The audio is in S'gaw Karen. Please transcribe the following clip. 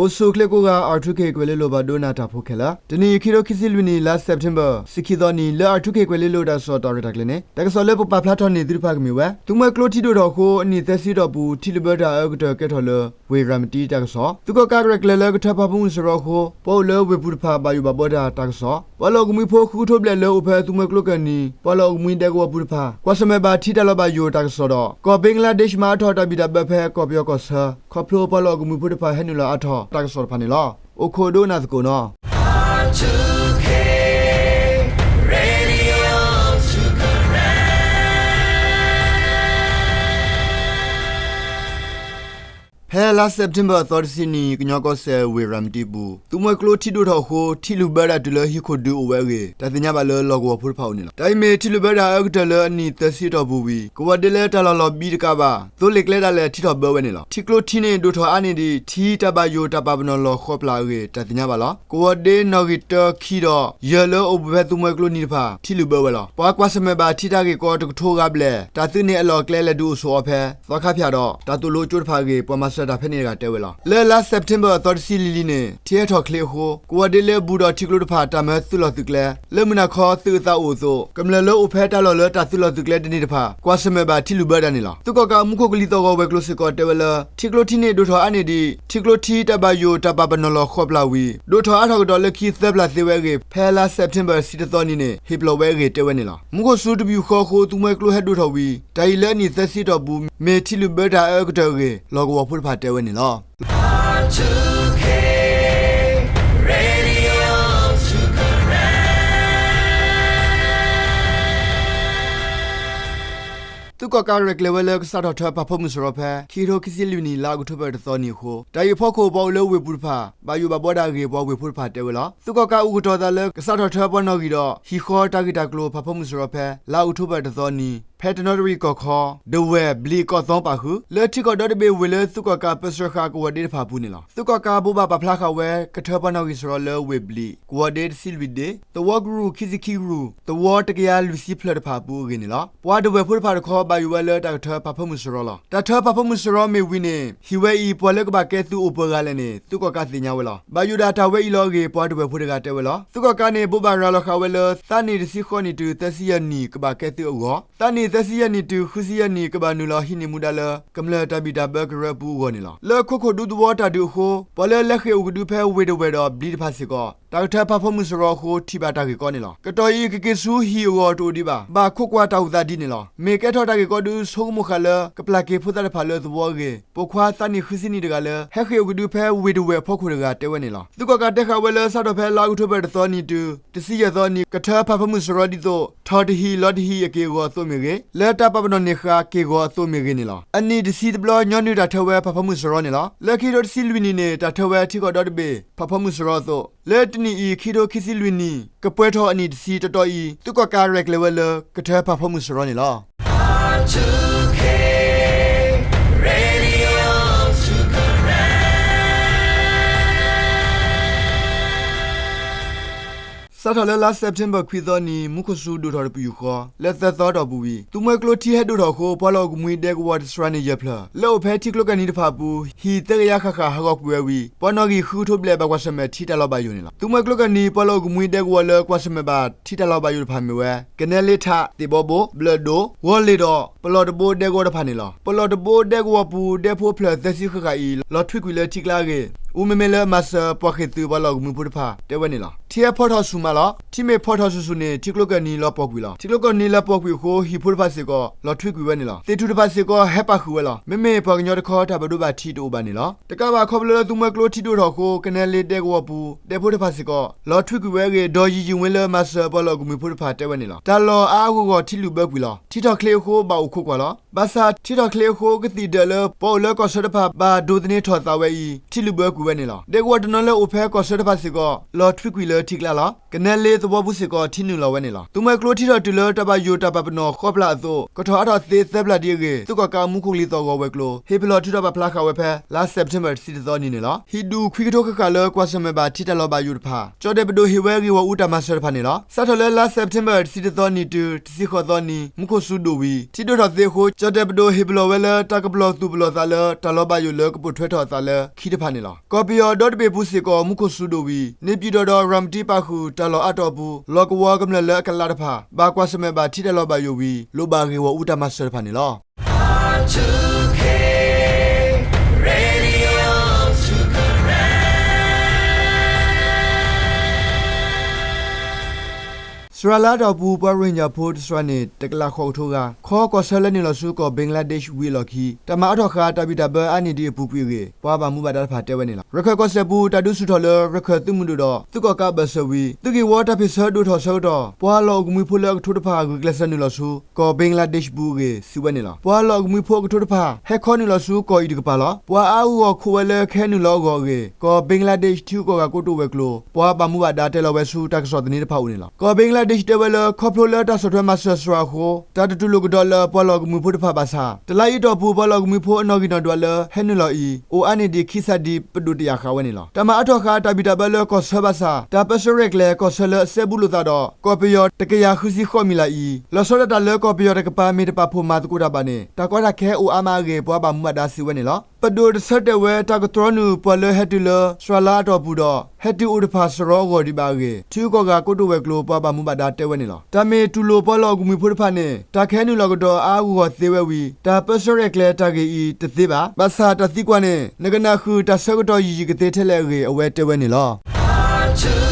အိၣ်ဆူၣ်အိၣ်ချ့ကိးဂၤ R two K ကွဲၤလ့လိၤ ပှၤဒိကနၣ်တၢ်ဖိခဲလၢာ်, တနံၤအံၤ ခံကထိခံဆံလွံၢ်နံၣ် လါစဲးပထ့ဘၢၣ် ဆံခံသီနံၤ လၢ R two K ကွဲၤလ့လိၤတၢ်ကစီၣ်တၢ်ရဲၣ်တၢ်ကျဲၤန့ၣ် တၢ်ကစီၣ်လၢပပာ်ဖျါထီၣ်န့ၢ်သုတဖၣ်ကမ့ၢ်ဝဲ သုးမွဲကျိထံဒိၣ်ထီၣ်အဃိ အနံၣ်သၢဆံတီၢ်ပူၤ ထံလုၢ်ဘၢတၢ်အအၢကတၢၢ်ကဲထီၣ်လၢ ဝ့ၢ်ရၤမတံတၢ်ကစီၣ်, သုးကီၣ်ကးရဲၣ်ကျဲၤလၢကထၢဖးဖီမုၢ်စရီအဃိ ပှၤအိၣ်လၢဝ့ၢ်ပူၤတဖၣ် ဘၣ်ယိၣ်ဘၣ်ဘှီတၢ်တၢ်ကစီၣ်, ပှၤလီၢ်အိၣ်ကမှံဖိဃုကထိဘျဲၣ်လၢအိၣ်ဖဲသုးမွဲကျိကၢၢ်နံၤ ပှၤလီၢ်အိၣ်ကမှံဒဲကဝီၤပူၤတဖၣ် ကွၢ်ဆၢၣ်မဲာ်ဘၣ်ထံတၢ်လီၤဘၣ်ယိၣ်တၢ်ကစီၣ်ဒီး ကီၢ်ဘ့ကလါဒ့းရှ်မၤအါထီၣ်တၢ်ဘံၣ်တၢ်ဘၢဖဲကီၢ်ပယီၤကီၢ်ဆၢ ခီဖျိပှၤလီၢ်အိၣ်ကမှံဖိတဖၣ်ဟဲနုာ်လီၤအါထီၣ်တၢ်ကစီၣ်တဖၣ်န့ၣ်လီၤ. အိၣ်ခိးဒိကနၣ်သကိးနီၤ. ဖဲလါစဲးပထ့ဘၢၣ်အသီတဆံနံၤ ကညီကီၢ်စဲၣ်ဝ့ၢ်ရၤမတံအပူၤ သုးမွဲကျိထံဒိၣ်ထီၣ်အဃိ ထံလုၢ်ဘၢတၢ်တုၤလၢဟံၣ်ခိၣ်ဒုအိၣ်ဝဲအဂ့ၢ် တၢ်သ့ၣ်ညါဘၣ်လၢလီၢ်ကဝီၤဖိတဖၣ်အအိၣ်န့ၣ်လီၤ. တၢ်အံၤမ့ၢ်ထံလုၢ်ဘၢတၢ်အအၢကတၢၢ်လၢအနံၣ်သၢဆံတီၢ်ပူၤဝံၤ ကဝီၤဒ့လၢတၢ်လီၢ်လီၤဘံတကးဘၣ် သိလ့ၣ်ကျဲဒၣ်လဲာ်ထံထီၣ်ဘၢဝဲန့ၣ်လီၤ. ထံကျိထံန့ၣ် ဒိၣ်ထီၣ်အါန့ၢ်ဒံး ထံတၢ်ဘၣ်ယိၣ်တၢ်ပာ်ပနီၣ်လီၢ်ဃိးပျၢ်အဂ့ၢ် တၢ်သ့ၣ်ညါဘၣ်လီၤ. ကဝီၤဒ့နီၣ်ဂံၢ်တၢ ခံဒီး ယဲၢ်လၢအိၣ်ဘူးဖဲသုးမွဲကျိနံၤတဖၣ် ထံလုၢ်ဘၢဝဲလီၤ. ပှၤကွၢ်ဆၢၣ်မဲာ်ဘၣ်ထံတၢ်ဂ့ၢ်ကီတကထိဂၤဘျဲၣ် တၢ်သုးန့ၢ်အလီၢ်အကျဲလဲၤဒုးအိၣ်ဆိးအီၤဖဲ သီခါဖၠၣ်ဒီး တၢ်သိၣ်လိကၠိတဖၣ်အဂ့ၢ် ပှၤမၤစၢၤတၢ်ဖဲန့ၣ်တဂၤတဲဝဲလီၤ. လၢလါစဲးပထ့ဘၢၣ်အသီတဆံလံၤလံၤန့ၣ် ထံဟဲထီၣ်ချ့အဃိ ကဝီၤဒ့လၢအဘူးဒီးထံကျိတဖၣ် တၢ်မၢသုးလီၢ်သုးကျဲ လၢမုၢ်နၤခီသုးအသးအိၣ်အသိး ကမျၢၢ်လၢအိၣ်ဖဲတၢ်လီၢ်လၢတၢ်သုးလီၢ်သုးကျဲတန့ၢ်တဖၣ် ကွၢ်ဆၢၣ်မဲာ်ဘၣ်ထံလုၢ်ဘၢတၢ်န့ၣ်လီၤ. သုးကီၣ်ကးမူခိၣ်ကလံၤသီၣ်ဂီၤဝဲၤကျိၤစ့ၢ်ကီးတဲဝဲလၢ ထံကျိထံန့ၣ်ဒိၣ်ထီၣ်အါန့ၢ်ဒံး ထံကျိထံတၢ်ဘၣ်ယိၣ်တၢ်ပာ်ပနီၣ်လီၢ်ဃိးပျၢ်ဝံၤ ဒိၣ်ထီၣ်အါထီၣ်ကဒီးလၢခံသၢပျၢ်သ့ဝဲအဂ့ၢ် ဖဲလါစဲးပထ့ဘၢၣ်ဆံတသီနံၤန့ၣ် ဟ့ၣ်ပလီၢ်ဝဲအဂ့ၢ်တဲဝဲန့ၣ်လီၤ. မူခိၣ်စူၤတပယူာ်ဃီအဃိ သုးမွဲကျိဟဲဒိၣ်ထီၣ်ဝံၤ တၢ်အံၤလၢအနံၣ်သၢဆံတီၢ်ပူၤ မ့ၢ်ထံလုၢ်ဘၢတၢ်အအၢကတၢၢ်အဂ့ၢ် လီၢ်ကဝီၤဖိတဖၣ်တဲဝဲန့ၣ်လီၤ. သုးကီၣ်ကးရဲၣ်ကျဲၤဝဲလၢကစးထီၣ်ထၢဖးဖီမုၢ်စရီဖဲ ခံကထိခံဆံလွံၢ်နံၣ် လါအီးကထိဘၢၣ်တသီနံၤအဃိ တၢ်အံၤအဖီခိၣ်ပှၤအိၣ်လၢဝ့ၢ်ပူၤတဖၣ် ဘၣ်ယိၣ်ဘၣ်ဘှီဒၣ်အဂ့ၢ် ပှၤဝ့ၢ်ဖိတဖၣ်တဲဝဲလီၤ. သုးကီၣ်ကးအိၣ်ကတီၤသးလၢကစးထီၣ်ထၢပှၤနီၣ်ဂံၢ်ဒီး ဟံၣ်ဃီတၢ်ဂ့ၢ်တၢ်ကျိၤဖးဖီမုၢ်စရီဖဲ လါအီးကထိဘၢၣ်တသီနံၤ ဖဲတနီသရံၣ်ကီၢ်ခီ ဒဝဲၢ်ဘျံးကီးသီပာ်ဃုာ် လၢထံကီၢ်ဒီတဘ့ၣ်ဝ့ၢ်လၢသုးကီၣ်ကးပၢဆှၢဃာ်ကဝီၤဒ့တဖၣ်အပူၤန့ၣ်လီၤ. သုးကီၣ်ကးဘိးဘၣ်ပာ်ဖျါဃာ်ဝဲ ကထၢပှၤနီၣ်ဂံၢ်စရီလၢဝ့ၢ်ဘျံး ကဝီၤဒ့တဆံလွံၢ်ဒ့ သဝီကရူၢ်ခံဆံခံကရူၢ် သဝီတကယၤလွံၢ်ဆံဖျၢၣ်တဖၣ်အပူၤအဂ့ၢ်န့ၣ်လီၤ. ပှၤဒဝဲၢ်ဖိတဖၣ်တခီ ဘၣ်ယိၣ်ဝဲလၢတၢ်ကထၢဖးဖီမုၢ်စရီလီၤ. တၢ်ထၢဖးဖီမုၢ်စရီမ့ၢ်ဝံၤန့ၣ် ဟံၣ်ဝဲအံၤ ပှၤလၢကဘၣ်ကဲသုးအိၣ်ပှဲၤဂၤလဲၣ်န့ၣ် သုးကီၣ်ကးသ့ၣ်ညါဝဲလီၤ. ဘၣ်ယိၣ်ဒၣ်တၢ်ဝဲအံၤလီၤအဂ့ၢ် ပှၤဒဝဲၢ်ဖိတဂၤတဲဝဲလီၤ. သုးကီၣ်ကးန့ၣ် ဘိးဘၣ်ရၤလီၤဃာ်ဝဲလၢ သးနံၣ်တဆံဃိးနံၣ်တုၤသၢဆံယဲၢ်နံၣ် ကဘၣ်ကဲသုးအဂီၢ် သးနံၣ်သၢဆံယဲၢ်နံၣ်တုၤဃုဆံယဲၢ်နံၣ် ကဘၣ်နုာ်လီၤဟံးန့ၢ်မူဒါလၢ ကမျၢၢ်တၢ်ဘံၣ်တၢ်ဘၢကရၢအပူၤအဂီၢ်န့ၣ်လီၤ. လၢခိခိၣ်ဒူသဝီတၢ်ဒုးအဃိ ပှၤလၢလဲၤဃ့ၢ်အိၣ်ကဒုဖဲဝ့ၢ်ဒဝဲၢ်ဒီးဘျံးတဖၣ်စ့ၢ်ကီး တၢ်ကထၢဖးဖီမုၢ်စရီအဃိ ထံၣ်ဘၣ်တၢ်ဂ့ၢ်ကီန့ၣ်လီၤ. ကတီၢ်အံၤ ကက့ၤဆူဟံၣ်အဂီၢ်တအိၣ်ဒံးဘၣ်. ဘၣ်ခိးကွၢ်တၢ်အိၣ်သးဒ်န့ၣ်လီၤ. မ့ၢ်ကဲထီၣ်တၢ်ဂ့ၢ်ကီဒု ဆိကမိၣ်ဃာ်လၢ ကပျၢ်က့ၤဖိသၣ်တဖၣ်လၢသဝီအဂ့ၢ် ပိာ်ခွါသးနံၣ်ဃုဆံနံၣ်တဂၤလၢ ဟဲဃ့ၢ်အိၣ်ကဒုဖဲဝ့ၢ်ဒဝဲၢ်အဖီခိၣ်တဂၤတဲဝဲန့ၣ်လီၤ. သုးကီၣ်ကးတဲဃာ်ဝဲလၢ စးထီၣ်ဖဲလါအီးကထိဘၢၣ်တသီနံၤတုၤ တဆံယဲၢ်သီနံၤ ကထၢဖးဖီမုၢ်စရီဒ်သိး ထီၣ်တဟံၣ်လီၤတဟံၣ်အက့ၢ်အဂီၤအသိးမ့ၢ်ဂ့ၤ, လၢတၢ်ပာ်ပနီၣ်န့ၢ်ဃာ်က့ၢ်ဂီၤအသိးမ့ၢ်ဂ့ၤန့ၣ်လီၤ. အနံၣ်တဆံတဘျီ ညီနုၢ်တၢ်ထၢဝဲဖးဖီမုၢ်စရီန့ၣ်လီၤ. လၢခံကထိတဆံလွံၢ်နံၣ်န့ၣ် တၢ်ထၢဝဲထံကီၢ်ဒီတဘ့ၣ် ဖးဖီမုၢ်စရီအသိး, လၢတနံၣ်အံၤ ခံကထိခံဆံလွံၢ်နံၣ် ကပှဲၤထီၣ်အနံၣ်တဆံတီတီအံၤ သုးကီၣ်ကးရဲၣ်ကျဲၤဝဲလၢ ကထၢဖးဖီမုၢ်စရီန့ၣ်လီၤ. စးထီၣ်လၢလါစဲးပထ့ဘၢၣ်ခွံသီနံၤ မူခိၣ်စူၤဒိၣ်ထီၣ်တပယူာ်ဃီ, လၢသၢသီတီၢ်ပူၤဝံၤ သုးမွဲကျိထံဟဲဒိၣ်ထီၣ်အဃိ ပှၤလီၢ်အိၣ်ကမှံဒဲကဝီၤတစှၤန့ၣ်ယဲၢ်ဖျၢၣ် လၢအိၣ်ဖဲထံကျိကၢၢ်နံၤတဖၣ်အပူၤ ဟံၣ်သၢကယၤဃၣ်ဃၣ်ဟးဂီၤကွံာ်ဝဲဝံၤ ပှၤနီၣ်ဂံၢ်ဃုကထိဘျဲၣ်ဘၣ်ကွၢ်ဆၢၣ်မဲာ်ထံတၢ်လီၤဘၣ်ယိၣ်န့ၣ်လီၤ. သုးမွဲကျိကၢၢ်နံၤ ပှၤလီၢ်အိၣ်ကမှံဒဲကဝီၤလၢကွၢ်ဆၢၣ်မဲာ်ဘၣ်ထံတၢ်လီၤဘၣ်ယိၣ်တဖၣ်မ့ၢ်ဝဲ ကနဲလ့ထး, သ့ၣ်ဘီဘိ, ဘျၢၣ်ဒိၣ်, ဂီၤလ့ၢ်ဒီး ပလီၢ်တဘိဒဲကဝီၤတဖၣ်န့ၣ်လီၤ. ပလီၢ်တဘိဒဲကဝီၤပူၤ ဒဲဖိဖျၢၣ်သၢဆံဃၣ်ဃၣ်အံၤ လီၤထွံကွံာ်လၢထံကျါအဂ့ၢ် အူမ့မ့ၢ်လၢမၤစၢၤပှၤဃ့ၢ်သုးပှၤလီၢ်အိၣ်ကမှံဖိတဖၣ်တဲဝဲန့ၣ်လီၤ. ထံဟဲဖီထီၣ်ဆူၣ်မးလီၤ. ထံမ့ၢ်ဖီထီၣ်ဆူၣ်ဆူၣ်န့ၣ် ထံကျိကၢၢ်နံၤလီၤပှီၢ်ကွံာ်လီၤ. ထံကျိကၢၢ်နံၤလီၤပှီၢ်ကွံာ်အဃိ ဟံၣ်ဖိတဖၣ်စ့ၢ်ကီး လီၤထွံကွံာ်ဝဲန့ၣ်လီၤ. သ့ၣ်ထူၣ်တဖၣ်စ့ၢ်ကီး ဟဲပာ်ဃုာ်ဝဲလီၤ. မ့မ့ၢ်ပှၤကညီတခီ တၢ်ဘၣ်ဒိဘၣ်ထံးတအိၣ်ဘၣ်န့ၣ်လီၤ. တကးဘၣ်ခီဖျိလၢသုးမွဲကျိထံဒိၣ်ထီၣ်အဃိ ကနဲလ့ဒဲကဝီၤပူၤ ဒဲဖိတဖၣ်စ့ၢ်ကီး လီၤထွံကွံာ်ဝဲအဂ့ၢ် ဒီးယံာ်ယံာ်ဝဲလၢ မၤစၢၤပှၤလီၢ်အိၣ်ကမှံဖိတဖၣ်တဲဝဲန့ၣ်လီၤ. တၢ်လီၢ်အါအါဂီၢ်ဂီၢ်ထံလုၢ်ဘၢကွံာ်လီၤ. ထံထီၣ်ချ့အဃိ ဘၣ်အိၣ်ခိးကွၢ်လီၤ. ဘၣ်ဆၣ် ထံထီၣ်ချ့အဃိ ကသံၣ်ဒၢးလၢပှၤအိၣ်လၢကီၢ်ဆၢတဖၣ် ဘၣ်ဒိးသန့ထီၣ်သးဝဲအံၤ ထံလုၢ်ဘၢကွံာ်ဝဲန့ၣ်လီၤ. ဒဲကဝီၤတနီၤလၢအိၣ်ဖဲကီၢ်ဆၢတဖၣ်စ့ၢ်ကီး လီၤထွံကွံာ်လၢထံကျါလီၤ. ကနဲလ့သဝီပူၤစ့ၢ်ကီး ထံနုာ်လီၤဝဲန့ၣ်လီၤ. သုးမွဲကျိထံထီၣ်တုၤလၢတၢ်ဘၣ်ယိၣ်တၢ်ပာ်ပနီၣ်ဃိးဖျၢၣ်အသိး ကထီၣ်အါထီၣ်သ့သၢဖျၢၣ်ဒံးအဂ့ၢ် သုးကီၣ်ကးမူခိၣ်ကလံၤသီၣ်ဂီၤဝဲၤကျိၤ ဟ့ၣ်ဖျိးထုးထီၣ်ပာ်ဖျါဃာ်ဝဲဖဲ လါစဲးပထ့ဘၢၣ် တဆံတသီနံၤန့ၣ်လီၤ. ဟံၣ်ဒူၣ်ခွံကထိဃၣ်ဃၣ်လၢ ကွၢ်ဆၢၣ်မဲာ်ဘၣ်ထံတၢ်လီၤဘၣ်ယိၣ်တဖၣ် ကၠီၣ်တဲၣ်ပဒိၣ်ဟ့ၣ်ဝဲဂ့ၢ်ဂီၢ်အူတၢ်မၤစၢၤတဖၣ်န့ၣ်လီၤ. စးထီၣ်လၢလါစဲးပထ့ဘၢၣ် တဆံတသီနံၤတုၤ တဆံဃိးသီနံၤ မူခိၣ်စူၤဒိၣ်ဝံၤ ထံဒိၣ်ထီၣ်သ့အဃိ ကၠီၣ်တဲၣ်ပဒိၣ်ဟ့ၣ်ပလီၢ်ဝဲလၢ တၢ်ကပလီၢ်သူၣ်ပလီၢ်သးလၢ တၢ်လီၤဘၣ်ယိၣ်လၢကပိာ်ထွဲထီၣ်အသးလၢခံတဖၣ်န့ၣ်လီၤ. ကီၢ်ပယီၤဒီတဘ့ၣ်ပူၤစ့ၢ်ကီး မူခိၣ်စူၤဒိၣ်ဝံၤ န့ၣ်ပၠံၣ်တီၣ်ဒီးရၤမတံပာ်ဃုာ်တၢ်လီၢ်အါတီၢ်အပူၤ လီၢ်ကဝီၤကမျၢၢ်လၢအကလးတဖၣ် ဘၣ်ကွၢ်ဆၢၣ်မဲာ်ဘၣ်ထံတၢ်လီၤဘၣ်ယိၣ်ဝံၤ လိၣ်ဘၣ်ဂ့ၢ်ဂီၢ်အူတၢ်မၤစၢၤတဖၣ်န့ၣ်လီၤ. စှၤလါအါတီၢ်ပူၤ ပှၤရိၣ်ဟ့ၣ်ညၣ်ဖိတစှၤန့ၣ် တကလးဃိးကထိဂၤ ခီကီၢ်ဆၢလဲၤနုာ်လီၤဆူကီၢ်ဘ့လါဒ့းဝံၤအလီၢ်ခံ တၢ်မၤအါထီၣ်ဃာ်တၢ်ဘံၣ်တၢ်ဘၢအါန့ၢ်ဒံးအပူၤကွံာ်အဂ့ၢ် ပှၤဘၣ်မူဘၣ်ဒါတဖၣ်တဲဝဲန့ၣ်လီၤ. ရခၢၣ်ကီၢ်စဲၣ်ပူၤ တၢ်ဒုးဆူၣ်ထီၣ်လၢ ရခၢၣ်သုးမုၢ်ဒိၣ်ဒီး သုးကီၣ်ကးအဘၢၣ်စၢၤဝံၤ သုးဂ့ၢ်ဝီတၢ်ဖ့ၣ်ဆၢဒိၣ်ထီၣ်ဆၢကတီၢ် ပှၤလီၢ်အိၣ်ကမှံဖိလၢအကထိတဖၣ် ဂုာ်ကျဲးစၢးနုာ်လီၤဆူ ကီၢ်ဘ့လါဒ့းပူၤအဂ့ၢ် စံးဝဲန့ၣ်လီၤ. ပှၤလီၢ်အိၣ်ကမှံဖိအကထိတဖၣ် ဟဲခီနုာ်လီၤဆူကီၢ်အံၤတကပၤလီၤ. ပှၤအါအါဂီၢ်ဂီၢ်ခိးဝဲလၢကဟဲနုာ်လီၤအဂီၢ်အဂ့ၢ် ကီၢ်ဘ့လါဒ့းထံဂုၤကီၢ်ဂၤကိတိာ်ဝဲၤကျိၤ ပှၤဘၣ်မူဘၣ်ဒါတဲလီၤဝဲဆူတၢ်ကစီၣ်သန့တဖၣ်အအိၣ်န့ၣ်လီၤ. ကီၢ်ဘ့လါဒ့းတဲဝဲလၢ ခီဖျိလၢတၢ်ဆီၣ်ထွဲမၤစၢၤစှၤအဃိ တၢ်တတူၢ်လိာ်ကဒီးလၢပှၤလီၢ်အိၣ်ကမှံဖိတဖၣ်ဘၣ်ဆၣ် တလါအံၤအတီၢ်ပူၤ ပှၤလီၢ်အိၣ်ကမှံဖိအနီၣ်ဂံၢ်နီၣ်ဒွးလၢဟဲနုာ်လီၤအံၤ အိၣ်အါန့ၢ်ဒံးခံစးဒံး ပဒိၣ်တယာ်ဃာ်ဝဲန့ၣ်လီၤ. တၢ်မၤအါထီၣ်ဃာ်တၢ်ဘံၣ်တၢ်ဘၢလၢကီၢ်ဆၢဘၣ်ဆၣ် တၢ်ပၢဆှၢရဲၣ်ကျဲၤကီၢ်ဆၢလၢအစဲဘူးလိာ်သးဒီး ကီၢ်ပယီၤတကယၤဃုဆံဃိးမံၤလးအံၤ လီၤဆီဒၣ်တၢ်လၢကီၢ်ပယီၤတကပၤမ့ၢ်တပာ်ဖှိၣ်မၤသကိးတၢ်ဘၣ်န့ၣ် တၢ်ကီတၢ်ခဲအိၣ်အါမးအဂ့ၢ် ပှၤဘၣ်မူဘၣ်ဒါစံးဝဲန့ၣ်လီၤ. ပဒိၣ်တဆၢတဲာ်ဝဲ တၢ်ကတြီနုာ်ပှၤလၢဟဲတုၤလၢ စှၤလါအတီၢ်ပူၤဒီး ဟဲတုၤအိၣ်တဖၣ်စရီအဂီၢ်ဒံးဘၣ်အဂ့ၢ် ထံဂုၤကီၢ်ဂၤကိတိာ်ဝဲၤကျိၤ ပှၤဘၣ်မူဘၣ်ဒါတဲဝဲန့ၣ်လီၤ. တၢ်မ့ၢ်တူၢ်လိာ်ပှၤလီၢ်အိၣ်ကမှံဖိတဖၣ်န့ၣ် တၢ်ကဟဲနုာ်လီၤကဒီးအါအါဂီၢ်ဂီၢ်သ့ဝဲဝံၤ တၢ်ပၢဆှၢရဲၣ်ကျဲၤတၢ်ဂ့ၢ်အံၤတသ့ဘၣ်. ဘၣ်ဆၣ်တၢ်သံကွၢ်န့ၣ် နကနၣ်ဃုာ်တၢ်ဆၢကတီၢ်ယံာ်ယံာ်ကသ့ထဲလဲၣ်အဂ့ၢ် အဝဲတဲဝဲန့ၣ်လီၤ.